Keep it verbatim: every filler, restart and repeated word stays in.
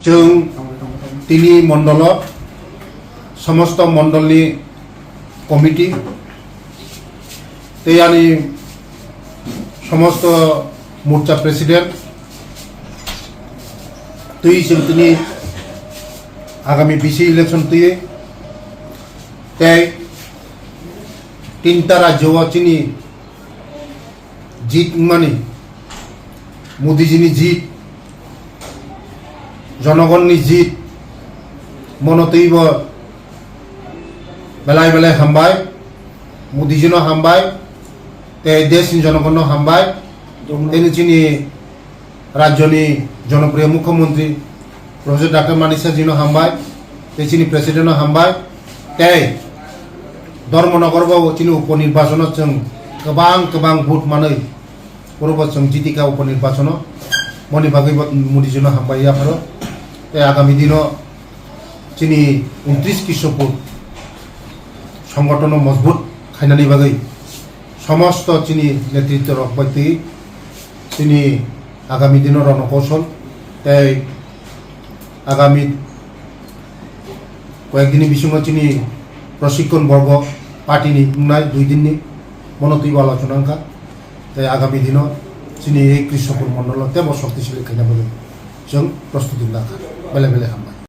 Chwng tini mondolo somosto mondolni committee tei ani somosto morcha president twi chwng tini agami B C election twi tei tinta rajyo o chini jit wngmani, Modiji ni jit, jonogon ni jit, mono twibo belai belai hambai, Modiji no hambai, tei desh ni jonogon no hambai, tei chini rajyo ni jonopriyo mukhyamantri Professor Doctor Manik Saha ji no hambai, tei chini president no hambai, tei Dharmanagar bo chini upo nirbachono chwng kwbang kwbang vote manwi oro bo chwng jitika upo nirbachono, moni bagwi bo Modiji no hambai yapharo, tei agami dino chini untris Krishopur songotono mojbut khainani bagwi somosto chini netritto rok bai twi chini agami dino rono kosol tei agami koyek dini bisingo chini proshikkhon borgo party ni wngnai dui din ni mono twibo alochona wngkha tei agami dino chini ei Krishopur mondolo tebo shoktisali khaina bagwi chwng prostuti wngkha. Belai belai hambai.